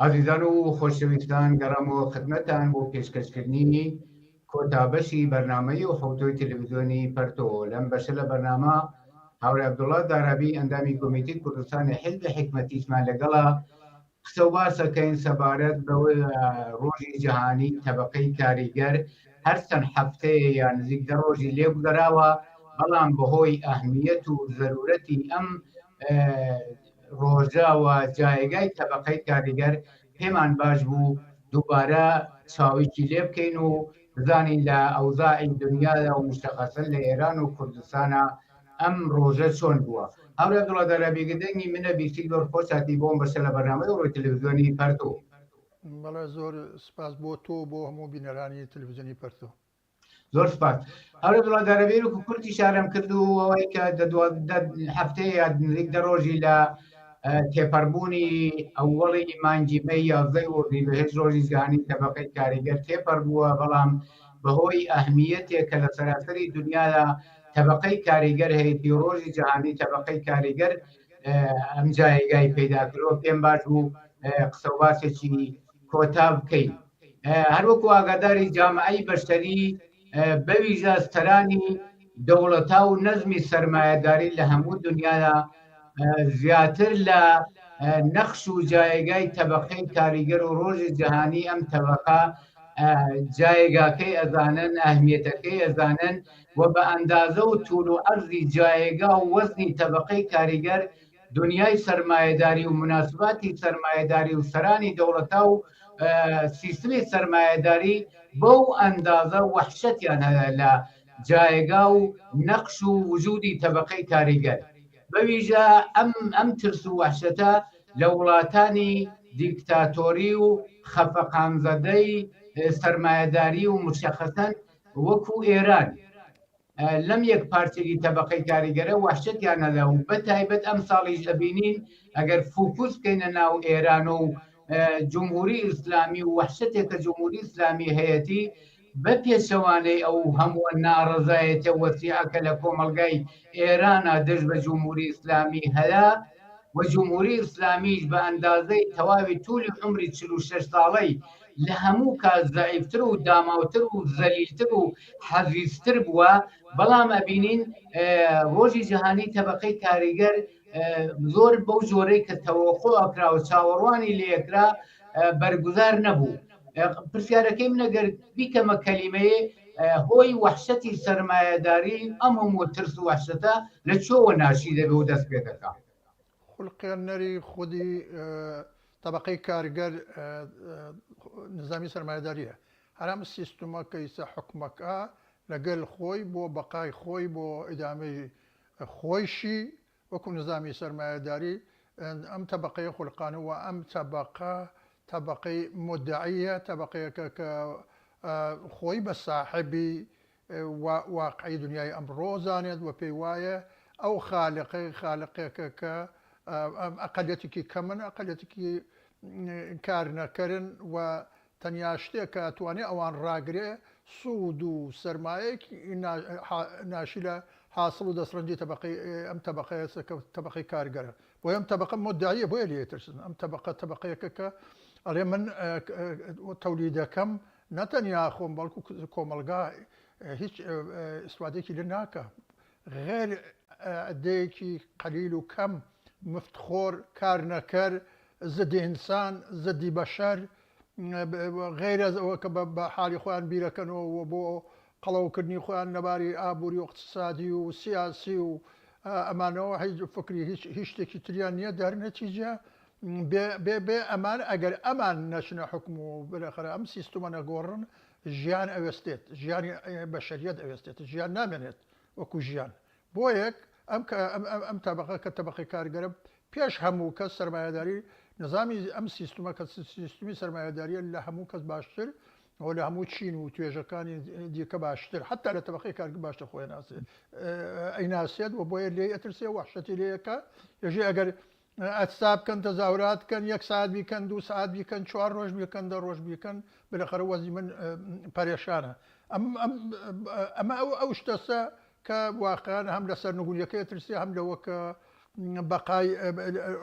ئازیزان و خۆشەویستان گەڕامەوە خدمەتان بۆ پێشکەشکردنی کۆتا بەشی بەرنامەی و حەوتۆی تەلەڤیزیۆنی پەرتۆ. لەم بەشە لە بەرنامە هاوڕێ عەبدوڵڵا دارابی ئەندامی کۆمیتەی کوردستانی حیزبی حیکمەتیشمان لەگەڵە. قسە و باس ئەکەین سەبارەت بە ڕۆژی جیهانی تەبەقەی کاریگەر. هەر چەند هەفتەیە یا نزیک دە ڕۆژی لێ گوزەراوە، بەڵام بەهۆی ئەهمیەت و زەرورەتی ئەم ڕۆژە و جایگای تەبەقەی کاریگەر پێمان باش بوو دووبارە چاویکی لێ بکەین و بزانین لە ئەوزاعی دنیادا و مشتەخەسەن لە ئێران و کوردستانە ئەم ڕۆژە چۆن بووە. هاوڕێ عەبدوڵا دارابی گە دەنگی منە بیستی زۆر خۆش هاتی بۆم بەشە لە بەرنامەی ئەوڕۆی تەلەفزیۆنی پەرتۆ. بەڵێ زۆر سپاس بۆ تۆ و بۆ هەموو بینەرانی تەلەفزیۆنی پەرتۆ. زۆر سپاس هاوڕێ عەبدوڵا دارابی وەکو کورتی شارم کرد و ئەوەی کە دە دو دە هەفتەیە یا نزیک دە ڕۆژی لە تێپەڕبوونی ئەوەڵی مانگی مەی یازدەی ئۆردیبهێشت ڕۆژی جیهانی تەبەقەی کاریگەر تێپەڕ بووە، بەڵام بەهۆی ئەهمیەتێک کە لە سەراسەری دنیادا تەبەقەی کاریگەر هەیەتی ڕۆژی جیهانی تەبەقەی کاریگەر ئەم جایگای پەیدا کردووە. پێم باش بوو قسە و باسێکی کۆتا بکەین. هەروەکو ئاگاداری جامعەی بەشەری بەویژە سەرانی دەوڵەتا و نەزمی سەرمایەداری لە هەموو دنیادا زیاتر لە نەخش و جایگای تەبەقەی کاریگەر و ڕۆژی جیهانی ئەم تەبەقە جایگاکەی ئەزانن، ئەهمیەتەکەی ئەزانن و بە ئەندازە و تول و عەرزی جایگا و وەزنی تەبەقەی کاریگەر دنیای سەرمایەداری و مناسباتی سەرمایەداری و سەرانی دەوڵەتا و سیستمی سەرمایەداری بەو ئەندازە وەحشەتیان هەیە لە جایگا و نەقش و وجودی تەبەقەی کاریگەر. بەویژە ئەم ئەم ترس و وەحشەتە لە وڵاتانی دیکتاتۆری و خەفەقانزەدەی سەرمایەداری و مشەخەسەن وەکو ئێران لەم یەک پارچەگی تەبەقەی کاریگەرە وەحشەتیان هەیە و بە تایبەت ئەم ساڵیش ئەبینین ئەگەر فوکوس بکەینە ناو ئێران و جمهوری ئیسلامی و وەحشەتێک کە جمهوری ئیسلامی هەیەتی بە پێچەوانەی ئەو هەمووە ناڕەزایەتیە وەسیعە کە لە کۆمەڵگای ئێرانا دژ بە جمهوری ئیسلامی هەیە و جمهوری ئیسلامیش بە ئەندازەی تەواوی تولی عومری 46 ساڵەی لە هەموو کات زەعیفتر و داماوتر و زەلیلتر و حەزیزتر بووە، بەڵام ئەبینین ڕۆژی جیهانی تەبەقەی کاریگەر زۆر بەو جۆرەی کە تەوەقۆ ئەکرا و چاوەڕوانی لێکرا بەرگوزار نەبوو. پرسیارەکەی من ئەگەر بیکەمە کەلیمەیە هۆی وەحشەتی سەرمایەداری ئەم هەموو ترس و وەحشەتە لە چۆوە ناشی دەبێ و دەست پێ دەکا؟ خولقێنەری خودی تەبەقەی کارگەر نزامی سەرمایەداریە. هەر ئەم سیستمە کە ئیستا حوکمەکا لەگەل خۆی بۆ بەقای خۆی بۆ ئیدامەی خۆیشی وەکو نزامی سەرمایەداری ئەم تەبەقەیە خولقانوە ئەم تەبەقە تەبەقەی مودعیە تەبەقەیەکە کە خۆی بە ساحێبی واقعی دنیای ئەمڕۆ زانێت و پێی وایە ئەو خالقەی خالقێکە کە ئەقەلیەتێکی کەمن ئەقەلیەتێکی کارنەکەرن و تەنیا شتێک کە ئەتوانێ ئەوان ڕاگرێ سوود و سەرمایەیەکی ناشی لە حاسڵ و دەستڕەنجی تەبەقەی ئەم تەبەقەیەسە کە تەبەقەی کارگەرە. بۆیە ئەم تەبەقە مودعیە بۆیە لێی ئەترسن. ئەم تەبەقە تەبەقەیەکە کە ئەڵێ من تەولیدەکەم نە تەنیا خۆم بەڵکو کۆمەڵگا هیچ ئیستفادەیەکی لێ ناکا غێر عدەیەکی قەلیل و کەم مفتخۆر کارنەکەر زدی ئینسان زدی بەشەر غەیرەز ئەوە کە بە حالی خۆیان بیرەکەنەوە و بۆ قەڵەوکردنی خۆیان لەباری ئابووری و اقتصادی و سیاسی و ئەمانەوە هیچ فکری هیچ هیچ شتێکی تریان نییە دەر نەتیجە بێ بێ بێ ئەمان ئەگەر ئەمان نەچنە حوکم و بالاخرە ئەم سیستمە نەگۆڕن ژیان ئەوێستێت ژیانی بەشەریەت ئەوێستێت ژیان نامێنێت وەکو ژیان بۆیەک ئەم ئەم تەبەقە کە تەبەقەی کارگەرە پێش هەموو کەس سەرمایەداری نظامی ئەم سیستمە کە سیستمی سەرمایەداریە لە هەموو کەس باشتر و لە هەموو چین و توێژەکانی دیکە باشتر حتا لە تەبەقەی کارگە باشتر خۆی ناسێ ئەیناسێت و بۆیە لێی ئەترسێ وەحشەتی لێیەکە یەژێ ئەگەر ئەتسا بکەن تەزاهورات کەن یەک سەعات بیکەن دوو سەعات بیکەن چوار ڕۆژ بیکەن دە ڕۆژ بیکەن بالاخرە وەزی من پەرێشانە ئەم ئەم ئەمە ئەو ئەو شتەسە کە واقعا هەم لە سەرنگونیەکەی ترسێ هەم لەوە کە بەقای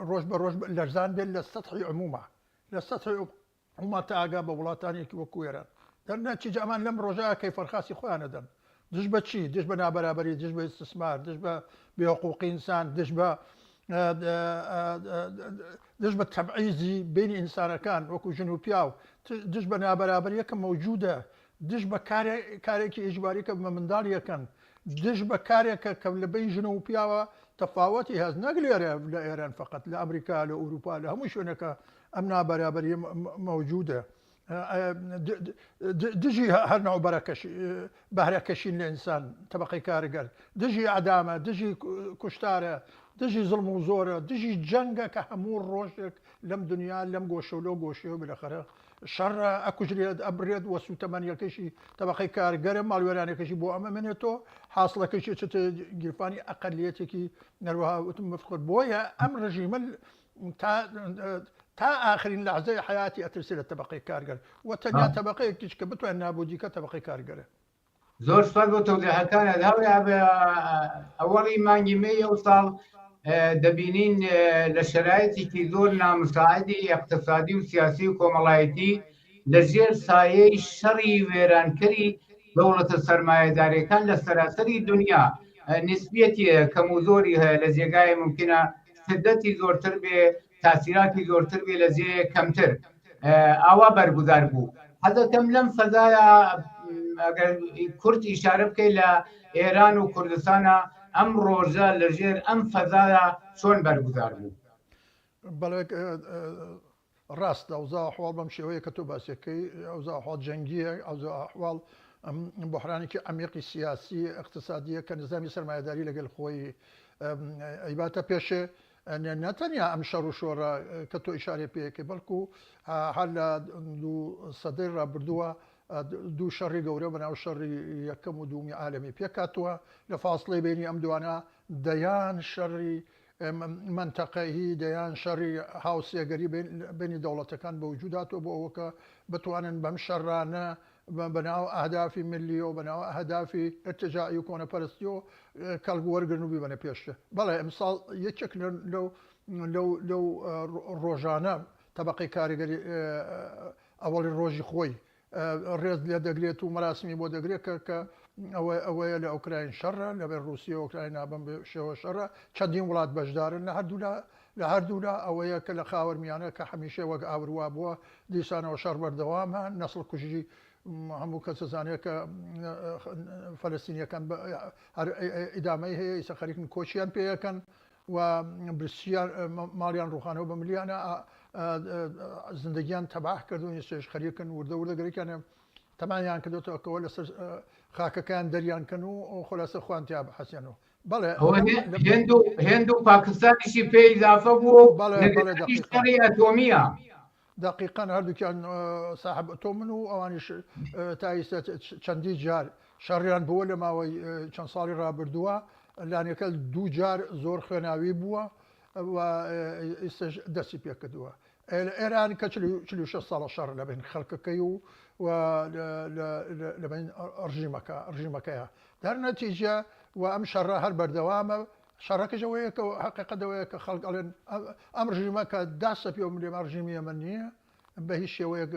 ڕۆژ بە ڕۆژ لەرزان بێت لە سەتحی عموما. لە سەتحی ئوممە تا ئەگا بە وڵاتانێکی وەکو ئێران. دەر نەتیجە ئەمان لەم ڕۆژە کەیفەرخاسی خۆیان ئەدەن. دژ بە چی؟ دژ بە نابەرابەری، دژ بە ئیستسمار، دژ بە بێ حقوقی ئینسان، دژ بە دژ بە تەبعیزی بینی ئینسانەکان وەکو ژن و پیاو، دژ بە نابەرابەریە کە مەوجودە، دژ بە کارێکی ئیجباری کە بە منداڵ یەکەن، دژ بە کارێکە کە لە بەین ژن و پیاوە تەفاوەتی هەست نەک لێرە لە ئێران فقط لە ئەمریکا لە ئەوروپا لە هەموو شوێنەکە ئەم نابەرابەریە مەوجودە دژی هەر نوع بەهرەکەشین لە ئینسان تەبقەی کارگەر دژی ئەدامە دژی کوشتارە دژی زڵم و زۆرە دژی جەنگە کە هەموو ڕۆژێک لەم دنیا لەم گۆشە و لەو گۆشەیەوە بلەخەرە شەڕە ئەکوژرێت ئەبرێت وە سوتەمەنیەکەشی تەبقەی کارگەرە ماڵوێرانەکەشی بۆ ئەمە منێتەوە حاصلەکەشی چێتە گیرفانی ئەقلیەتێکی نەروەها وتم مفخر بۆیە ئەم ڕژیمە تا تا ئاخرین لەحزەی حەیاتی ئەترسێ لە تەبەقەی کارگەر و تەنیا تەبەقەیەکیش کە بتوانێت نابودی کە تەبەقەی کارگەرە. زۆر سوپاس بۆ تەوزیحەکانت هاوڕێ ئەوەڵی مانگی مەی ئەو ساڵ دەبینین لە شەرایتێکی زۆر نامساعدی اقتصادی و سیاسی و کۆمەڵایەتی لە ژێر سایەی شەڕی وێرانکەری دەوڵەتە سەرمایەدارەکان لە سەراسەری دنیا نسبیەتی کەم و زۆری هەیە لە جێگای ممکنە شدەتی زۆرتر بێ تاسیراتی زۆرتر بێ لە جێ کەمتر ئاوا بەرگوزار بوو حەزەکەم لەم فەزایە ئەگەر کورت ئیشارە بکەیت لە ئێران و کوردستانە ئەم ڕۆژە لە ژێر ئەم فەزایە چۆن بەرگوزار بوو؟ بەڵێ ڕاستە ئەوزا ئەحواڵ بەم شێوەیە کە تۆ باسیەکەی ئەوزا ئەحواڵ جەنگیە ئەوزا ئەحواڵ بحرانێکی عمیقی سیاسی اقتصادیە کە نظامی سەرمایەداری لەگەل خۆی ئەیباتە پێشێ نەتەنیا ئەم شەڕ و شۆڕە کە تۆ ئیشارەی پێەکەی بەڵکو هەر لە دوو سەدەی ڕابردووە دوو شەڕی گەورە بەناو شەڕی یەکەم و دوومی عالەمی پێکاتوە لە فاصلەی بینی ئەم دوانە دەیان شەڕی مەنتەقەیی دەیان شەڕی هاوسێگەری بینی دەوڵەتەکان بە وجود هاتووە بۆ ئەوە کە بتوانن بەم شەڕانە بەناو ئەهدافی ملی و بەناو ئەهدافی ئرتجاعی و کۆنەپەرستی و کەڵک وەرگرن و بیبەنە پێش. بەڵێ ئەمساڵ یەکێک لەو لەو لەو ڕۆژانە تەبەقەی کاریگەری ئەوەڵی ڕۆژی خۆی ڕێز لێ دەگرێت و مەراسمی بۆ دەگرێت کە کە ئەوە ئەوەیە لە ئۆکراین شەڕە لەبەر ڕووسیە ئۆکراینا بەم شێوە شەڕە چەندین وڵات بەشدارن لە هەردوولا لە هەردوولا ئەوەیە کە لە خاوەرمیانە کە هەمیشە وەک ئاور وابووە دیسانەوە شەڕ بەردەوامە نەسڵ کوژی هەموو کەس دەزانێت کە فەلەستینیەکان هەر ئیدامەی هەیە ئیسە خەریکن کۆچیان پێیەکەن و برسیان ماڵیان ڕوخانەوە بە ملیانە زندگیان تەباح کردوون ئێستاش خەریکن وردە وردە گەرەکیانە تەمایان کردوێتەوە کەەوە لەسەر خاکەکەیان دەریان کەن و خۆلاسە خوان تیا بحەسێنەوە بەڵێ هند و هند و پاکستانیشی پێ ئیزافە بوو بەڵێ ئەتۆمیە دەقیقەن هەردووکیان ساحب ئەتۆمن و ئەوانیش تا ئیستا چەندی جار شەڕیان بووە لە ماوەی چەند ساڵی ڕابردووە لانەکە دوو جار زۆر خوێناوی بووە و ئیستش دەستی پێکردووە ئێران کە 46 ساڵە شەڕ لە بین خەڵکەکەی و لە بین ڕژیمەکە ڕژیمەکەیە دەر نەتیجە و ئەم شەڕە هەر بەردەوامە شەڕەکەش ئەوەیە کە هەقیقەت ئەوەیە کە خەڵک ئەڵێن ئەم ڕژیمە کە داسەپی ئەو ملێمە ڕژیمی ئێمە نییە بە هیچ شێوەیەک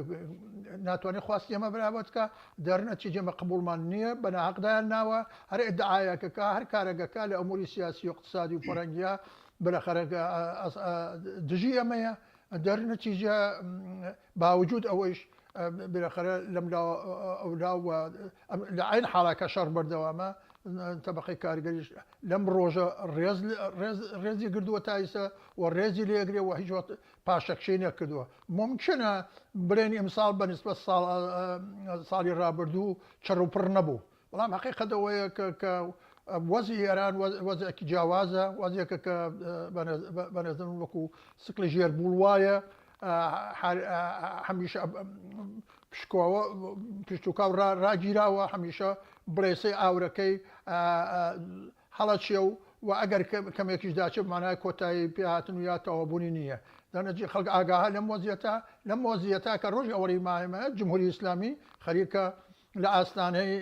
ناتوانێت خواستی ئێمە بەرابەت کە دەرنەچی ئێمە قبوڵمان نییە بە ناحەقدایان ناوە هەر ئیدعایەکەکە هەر کارەگەکە لە ئەموری سیاسی و اقتصادی و فەرەنگیە بالاخرە دژی ئێمەیە دەرنەتیجە باوجود ئەوەیش بالاخرە لەملا ئەولا و لە عین حاڵا کە شەڕ بەردەوامە تەبقەی کارگەریش لەم ڕۆژە ڕێز ڕێزی گردووە تا ئیسە و ڕێزی لێگرێ و هیچ وەخت پاشەکشەی نەکردووە ممکنە بڵێن ئیمساڵ بە نسبەت ساڵ ساڵی ڕابردوو چڕ و پڕ نەبوو بەڵام حقیقەت ئەوەیە کە کە وەزی ئێران وەزێکی جیاوازە وەزێکە کە بەنەزم وەکو سکلی ژێر بوڵ وایە هەمیشە پشکۆوە پشتوکاو ڕاگیراوە هەمیشە بڵێسەی ئاورەکەی هەڵەچێ و و ئەگەر کەمێکیش داچێت مانای کۆتایی پێهاتن و یا تەواوبوونی نییە دەنەجی خەڵک ئاگاهە لەم وەزیەتە لەم وەزیەتە کە ڕۆژی ئەوەی ماهمە جمهوری ئیسلامی خەریکە لە ئاستانەی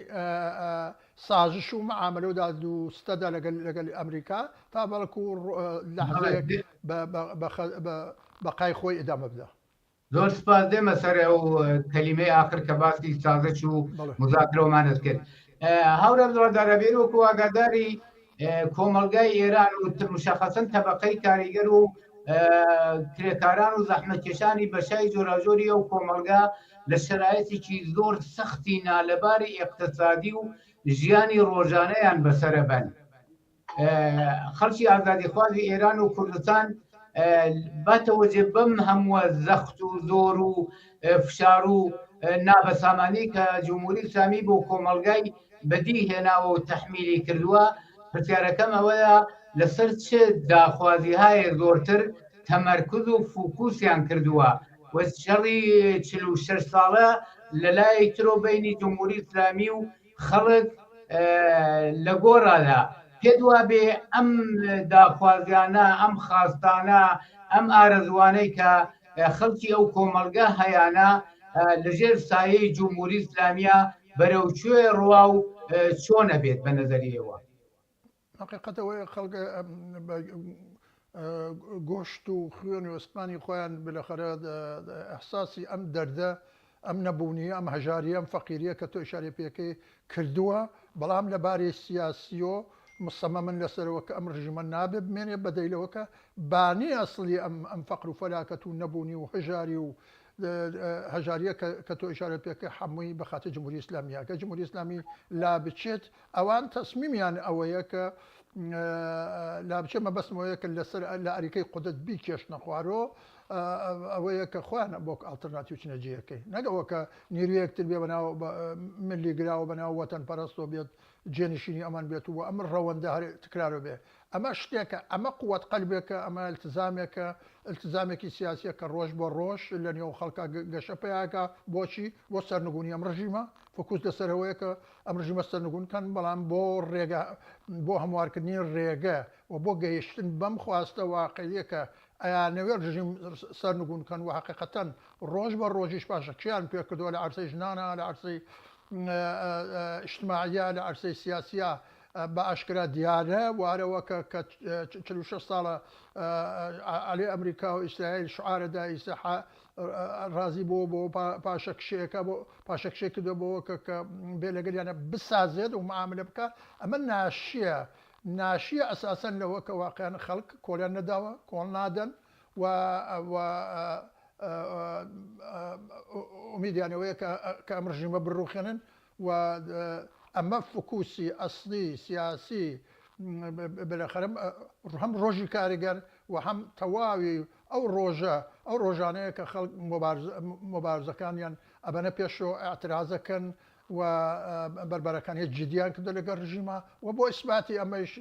سازش و معاملە و داد و ستەدا لەگەل لەگەل ئەمریکا تا بەڵکو لەحزەیەک بە بەقای خۆی ئیدامە بدا. زۆر سپاس. دێمە سەر ئەو کەلیمەی ئاخر کە باسی سازش و مزاکرەوەمانت کرد. هاوڕێ عەبدوڵڵا دارابێر، وەکو ئاگاداری کۆمەڵگای ئێران و مشخصا تەبەقەی کاریگەر و کرێکاران و زەحمەتکێشانی بەشای جۆراوجۆری ئەو کۆمەڵگا لە شەرایەتێکی زۆر سەختی نالەباری ئیقتسادی و ژیانی ڕۆژانەیان بەسەرە بەن. خەڵکی ئازادیخوازی ئێران و کوردستان باتەوەجێ بەم هەمووە زەخت و زۆر و فشار و نابەسامانی کە جمهوری ئیسلامی بۆ کۆمەڵگای بەدی هێناوە و تەحمیلی کردووە، پرسیارەکەم ئەوەیە لەسەر چ داخوازیهایە زۆرتر تەمەرکز و فوکوسیان کردووە و شەڕی 46 ساڵە لەلایەک ترۆ بینی جمهوری ئیسلامی و خەڵک لە گۆڕادا پێت وابێ ئەم داخوازیانە، ئەم خواستانە، ئەم ئارەزوانەی کە خەڵکی ئەو کۆمەڵگە هەیانە لەژێر سایەی جمهوری ئیسلامیە بەرەو کوێ ڕوا و چۆنە بێت بە نەزەری ئێوە؟ حەقیقەت ئەوەیە خەڵک بە گۆشت و خوێن و ئێسقانی خۆیان بلەخەرە ئیحساسی ئەم دەردە، ئەم نەبوونییە، ئەم هەژارییە، ئەم فەقیرییە کە تۆ ئیشارەی پێکەی کردووە، بەڵام لە باری سیاسییۆ مسەمەمن لەسەرەوە کە ئەم ڕژیمە نابێ بمێنێ بەدەیل ئەوە کە بانی ئەسڵی ئەم ئەم فەقر و فەلاکەت و نەبوونی و هەژاری و هەژارییە کە تۆ ئیشارەت پێکرد حەمووی بە خاتری جمهوری ئیسلامییە. گەر جمهوری ئیسلامی لابچێت ئەوان تەسمیمیان ئەوەیە کە لابچێت، مەبەستم ئەوەیە کە لەسەر لە ئەریکەی قودرەت بیکێشنە خوارۆ، ئەوەیە کە خۆیان بۆ ئاڵترناتیو چنە جێیەکەی، نەک ئەوە کە نیرویەک تر بێ بەناو ملی گراوە بەناو وەتەن پەرستەوە بێت جێنشینی ئەمان بێت و ئەم ڕەوەندە هەر تکرارە بێ. ئەمە شتێکە، ئەمە قوت قەلبێکە، ئەمە التزامێکە، التزامێکی سیاسیە کە ڕۆژ بە ڕۆژ لە نێو خەڵکا گەشە پەیاکا. بۆچی؟ بۆ سەرنگونی ئەم ڕژیمە. فوکوس لەسەر ئەوەیە کە ئەم ڕژیمە سەرنگون کەن، بەڵام بۆ ڕێگە، بۆ هەموارکردنی ڕێگە و بۆ گەیشتن بەم خواستە واقعیە کە ئەیانەوێت ڕژیم سەرنگون کەن و حەقیقەتەن ڕۆژ بە ڕۆژیش پاشەکشەیان پێکردووە لە عەرسەی ژنانە، لە عەرسەی ئیجتماعیە، لە عەرسەی سیاسیە بە ئاشکرا دیارە و هەرەوە کە کە 46 ساڵە عەلێ ئەمریکا و ئیسرائیل شعارە دا ئیسە ڕازی بۆ بۆ پاشەکشەیەکە بۆ پاشەکشەی کردووە بۆ کە کە بێ لەگەریانە بسازێت و معاملە بکە. ئەمە ناشیە، ناشیە ئەساسەن لەوە کە واقعیان خەڵک کۆڵیان نەداوە، کۆڵ نادەن و و ئومیدیان ئەوەیە کە کە ئەم ڕژیمە بڕوخێنن و ئەمە فوکوسی ئەسڵی سیاسی بلەخەرە هەم ڕۆژی کارگەر و هەم تەواوی ئەو ڕۆژە ئەو ڕۆژانەیە کە خەڵک مۆبارزەکانیان ئەبەنە پێشەوە، ئیعترازەکەن و بەربەرەکان هێ جدیان کردە لەگەڵ ڕژیمە و بۆ ئیسباتی ئەمەیش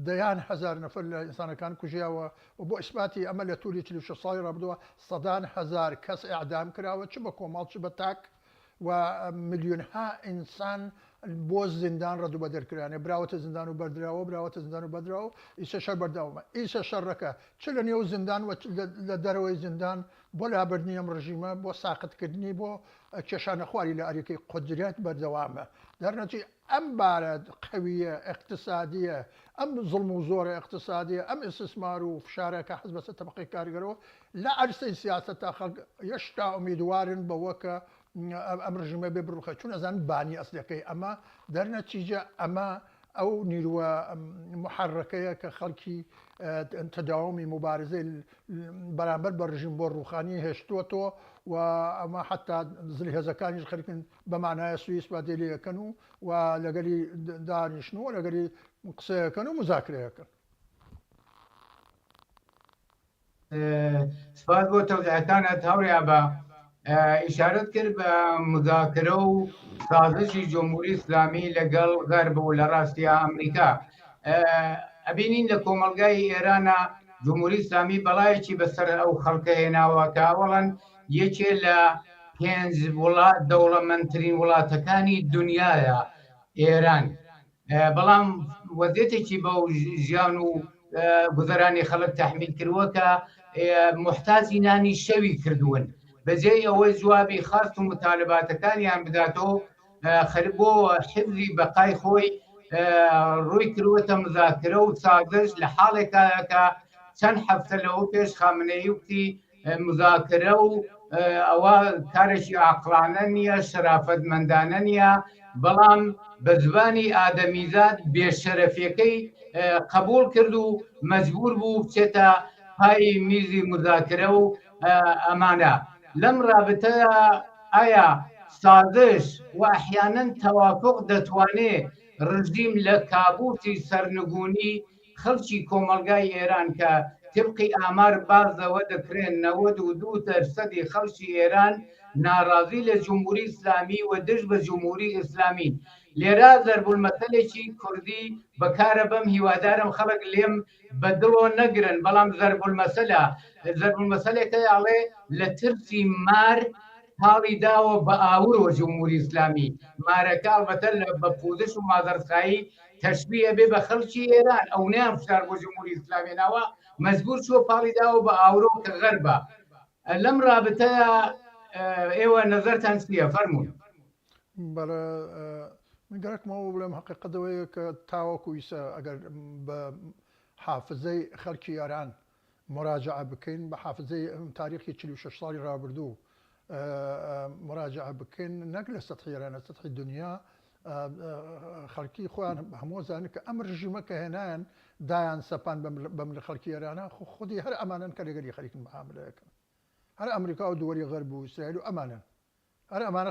دەیان هەزار نەفەر لە ئینسانەکان کوژیاوە و بۆ ئیسباتی ئەمە لە تولی 46 ساڵی ڕابردووە سەدان هەزار کەس ئیعدام کراوە چ بە کۆمەڵ چ بە تاک و ملیۆنها ئینسان بۆ زیندان ڕەد و بەدەر کرانێ، براوەتە زیندان و بەردراوە، براوەتە زیندان و بەردراوە، ئیسە شەر بەردەوامە. ئیسە شەڕەکە چ لە نێو زیندان و چ لە دەرەوەی زیندان بۆ لابردنی ئەم ڕژیمە، بۆ ساقتکردنی، بۆ کێشانەخواری لە ئەریکەی قودرەت بەردەوامە. دەرنەتیجە ئەم بارە قەوییە ئیقتسادییە، ئەم زوڵم و زۆرە ئیقتسادییە، ئەم ئیستیسمار و فشارە کە حەز بەسەر تەبەقەی کارگەرەوە، لە عەرسەی سیاسەتا خەڵک هێشتا ئومیدوارن بەوە کە ئەم ڕژیمە بێ بڕوخێت، چون ئەزانن بانی ئەسڵیەکەی ئەمە. دەرنەتیجە ئەمە ئەو نیروە موحەرەکەیە کە خەڵکی تەداومی موبارزەی بەرامبەر بە ڕژیم بۆ ڕوخانی هێشتووەتەوە و ئەمە حەتا زلهێزەکانیش خەریکن بە مانایە سوئی ئیسپاتەی لێ ئەکەن و و لەگەلی دانیشن و لەگەلی قسەیەکەن و مزاکرەیەکەن. سپاس بۆ تەوزیحەکانت هاوڕێ ئابا. ئیشارەت کرد بە مزاکرە و سازشی جمهوری ئیسلامی لەگەڵ غەرب و لە ڕاستیا ئەمریکا. ئەبینین لە کۆمەڵگای ئێرانە جمهوری ئیسلامی بەڵایەکی بەسەر ئەو خەڵکە هێناوە کە ئەوەڵەن یەکێ لە پێنج وڵات دەوڵەمەندترین وڵاتەکانی دنیاە ئێران، بەڵام وەزیەتێکی بەو ژیان و گوزەرانی خەڵک تحمیل کردووە کە محتاجی نانی شەوی کردوون. بەجێی ئەوەی جوابی خواست و مطالباتەکانیان بداتەوە، خەر بۆ حفزی بەقای خۆی ڕووی کردووەتە مزاکرە و سازش، لە حاڵێکا کە چەند هەفتە لەوە پێش خامنەیی وتی مزاکرە و ئەوە کارێکی ئاقڵانە نییە، شەرافەتمەندانە نییە، بەڵام بە زبانی ئادەمیزاد بێشەرەفیەکەی قبوڵ کرد و مەجبور بوو بچێتە پای میزی مزاکرە و ئەمانە. لەم رابتەیا ئایا سازش و ئەحیانەن تەوافوق دەتوانێ رژیم لە کابوسی سەرنگونی خەڵکی کۆمەڵگای ئێران کە تبقی ئامار باس لەوە دەکرێن 92 دەرسەدی خەڵکی ئێران ناڕازی لە جمهوری ئیسلامی و دژ بە جمهوری ئیسلامین. لێرە زەربولمەسەلێکی کوردی بەکارە بەم هیوادارم خەڵک لێم بە دڵۆ نەگرن بەڵام زەربولمەسەلە زەربولمەسەلێکە ئەڵێ لە ترسی مار پاڵی داوە بە ئاورۆ جمهوری ئیسلامی مارەکە ئەڵبەتە لە بە پوزش و مازەرخایی تەشبیه بێ بە خەڵکی ئێران ئەو نیان فشار بۆ جمهوری ئیسلامی ناوە مەجبور چووە پاڵی داوە بە ئاورۆ کە غەربە لەم رابطەیە ئێوە نەزەرتان چییە فەرموون. بەڵێ من گەرەکمەوە بڵێم هەقیقەت ئەوەیە کە تاوەکو ئیسە ئەگەر بە حافزەی خەڵکی ئێران مراجعە بکەین بە حافزەی تاریخی 46 ساڵی ڕابردوو مراجعە بکەین نەک لە سەتحی ئێران لە سەتحی دنیا خەڵکی خۆیان هەموو زانن کە ئەم ڕژیمە کە هێنایان دایان سەپان بەم لە خەڵکی ئێرانە خودی هەر ئەمانەن کە لەگەلی خەریکن معاملەکەن هەر ئەمریکا و دووەری غەرب و ئیسرائیل و ئەمانەن هەر ئەمانە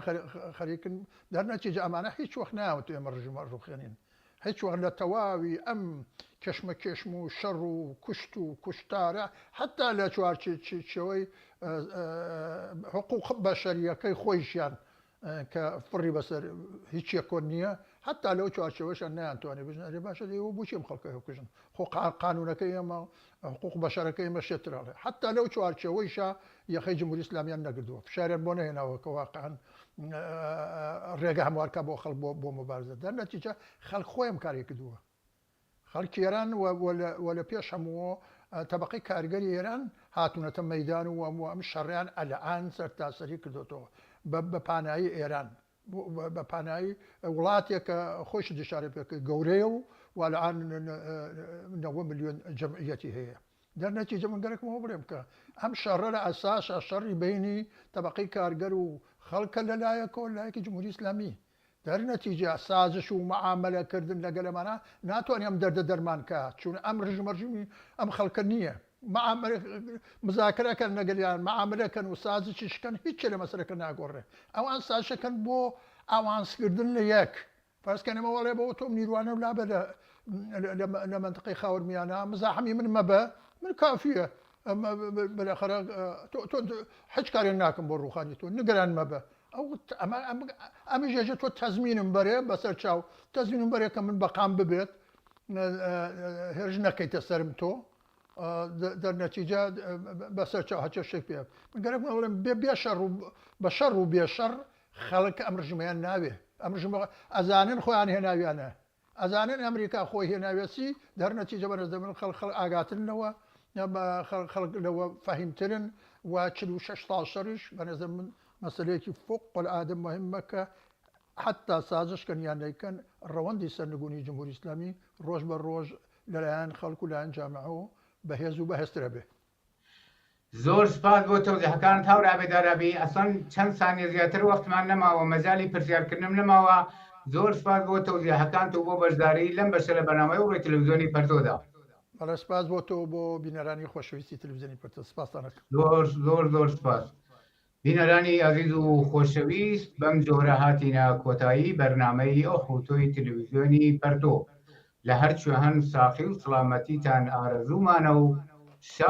خەریکن دەرنەتیجە ئەمانە هیچ وەخت نایەوەت ئێمە ڕژیمە ڕوخێنین هیچ وەخت لە تەواوی ئەم کێشمە کێشم و شەڕ و کوشت و کوشتارە حتا لە چوارچێوەی حقوق بەشەریەکەی خۆیشیان کە فڕی بەسەر هیچ یەکۆ نییە حتا لەو چوارچێوەشان نەیانتوانێت بژن ئەرێ باشە ئێوە بۆچی ئەم خەڵکە هەکوژن خۆ قانونەکەی ئێمە حقوق بەشەرەکەی ئێمە شێتر ئەڵێ حتا لەو چوارچێوەیشا یەخەی جمهوری ئیسلامیان نەگردووە فشاریان بۆ نەهێناوە کە واقعا ڕێگە هەموارکە بۆ خەڵک بۆ بۆ مبارزە دەر نەتیجە خەڵک خۆیم کاری کردووە خەڵکی ئێران و لە پێش هەموو تەبقەی کارگەری ئێران هاتوونەتە مەدان و ئەم ئەم شەڕیان ئەلئان سەرتاسەری کردوێتەوە بە پانایی ئێران بە پانایی وڵاتێک کە خۆیشی دشارە پێکرد گەورەیە و والآن 90 ملیۆن جەمعیەتی هەیە دەرنەتیجە من گەرەکمەوە بڵێم کە ئەم شەڕە لە ئەساسا شەڕی بینی تەبقەی کارگەر و خەڵکە لەلایەکەوە لایەکی جمهوری ئیسلامی دەرنەتیجە سازش و معاملەکردن لەگەل ئەمانە ناتوانێت ئەم دەردە دەرمان کە چون ئەم ڕژیمە ڕژیمی ئەم خەڵکە نییە مزاکرەکەن لەگەلیان معاملەکەن و سازشیش کەن هیچ لە مەسەلەکە ناگۆڕێ ئەوان سازشەکەن بۆ ئاوانسکردن لە یەک فەرزکەن ئەمە وەڵێ بۆ تۆم نیروانە و لابە لە منطقەی خاوەرمیانە مزاحمی من مەبە من کافیە بالاخرە تۆ هیچ کارێک ناکەم بۆ ڕوخانی تۆ نگران مەبە ئەو ئەمە ژێژە تۆ تەزمینم بەرێ بەسەر چاو تەزمینم بەرێ کە من بەقام ببێت هێرش نەکەیتە سەرم تۆ دەرنەتیجە بەسەر چاو هەچە شتێک پێ من گەرەک بڵێم بێ بێ شەڕ و بە شەڕ و بێ شەڕ خەڵک ئەم ڕژیمەیان ناوێ ئەم ڕژیمە ئەزانن خۆیان هێناویانە ئەزانن ئەمریکا خۆی هێناوێسی دەرنەتیجە بەرز دەبن خەڵک خەڵک ئاگاترن لەوە خەڵک لەوە فەهیمترن و 46 ساڵ شەڕیش بەنەزەر من مەسەلەیەکی فوق العادە مهمە کە حتا سازش کەن یان نەیکەن ڕەوەندی سەرنگونی جمهوری ئیسلامی ڕۆژ بە ڕۆژ لەلایەن خەڵک و لایەن جامعەوە بەهێز و بەهێزترە بێ. زۆر سپاس بۆ تەوزیحەکانت هاوڕێ عەبێ دارابی ئەسڵەن چەند سانیە زیاتر وەختمان نەماوە مەجالی پرسیارکردنم نەماوە زۆر سپاس بۆ تەوزیحەکانت و بۆ بەشداری لەم بەشە لە بەرنامەی ئەوڕۆی تەلەفزیۆنی پەرتۆدا. بەڵێ سپاس بۆ تۆ و بۆ بینەرانی خۆشەویستی تەلەفزیۆنی پەرتۆ سپاستان ئەکەم. زۆر زۆر زۆر سپاس. بینەرانی ئازیز و خۆشەویست بەم جۆرە هاتینە کۆتایی بەرنامەی ئەو حوتۆی تەلەفزیۆنی پەرتۆ. لە هەر کوێ هەن ساخی و سڵامەتیتان ئارەزوومانە و شاد.